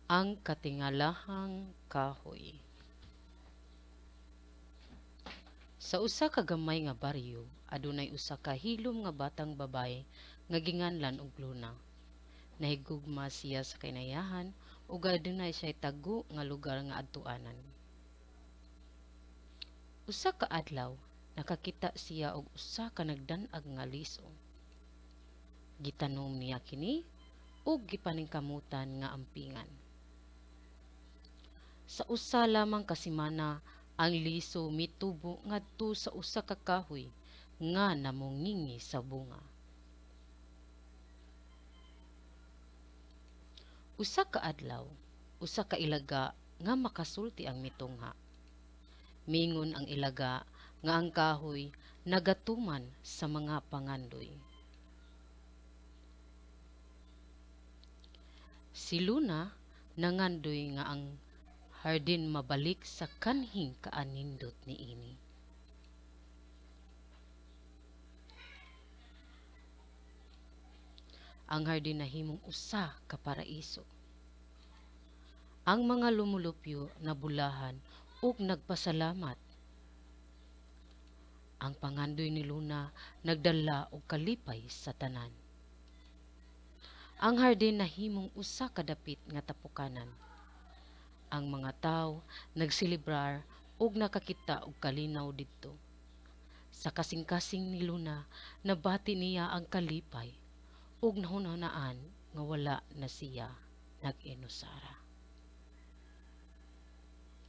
Ang katingalahang kahoy. Sa usa ka gamay nga baryo, adunay usa ka hilom nga batang babaye nga ginganlan og Luna. Nahigugma siya sa kainayahan ug adunay siya tago nga lugar nga adtuanan. Usa ka adlaw, nakakita siya og usa ka nagdan-ag nga liso. Gitanom niya kini ug gipaningkamutan nga ampingan. Sa usa lamang ka semana, ang liso mitubo ngadto sa usa ka kahoy nga namungingi sa bunga. Usa ka adlaw, usa ka ilaga nga makasulti ang mitungha. Miingon ang ilaga nga ang kahoy nagatuman sa mga pangandoy. Si Luna nangandoy nga ang hardin mabalik sa kanhing kaanindot niini. Ang hardin nahimong usa ka paraiso. Ang mga lumulupyo nabulahan ug nagpasalamat. Ang pangandoy ni Luna nagdala og kalipay sa tanan. Ang hardin nahimong usa ka dapit nga tapukanan. Ang mga tawo nagselebrar ug nakakita og kalinaw didto. Sa kasing-kasing ni Luna, nabati niya ang kalipay ug nahunahunaan nga wala na siya nag-inusara.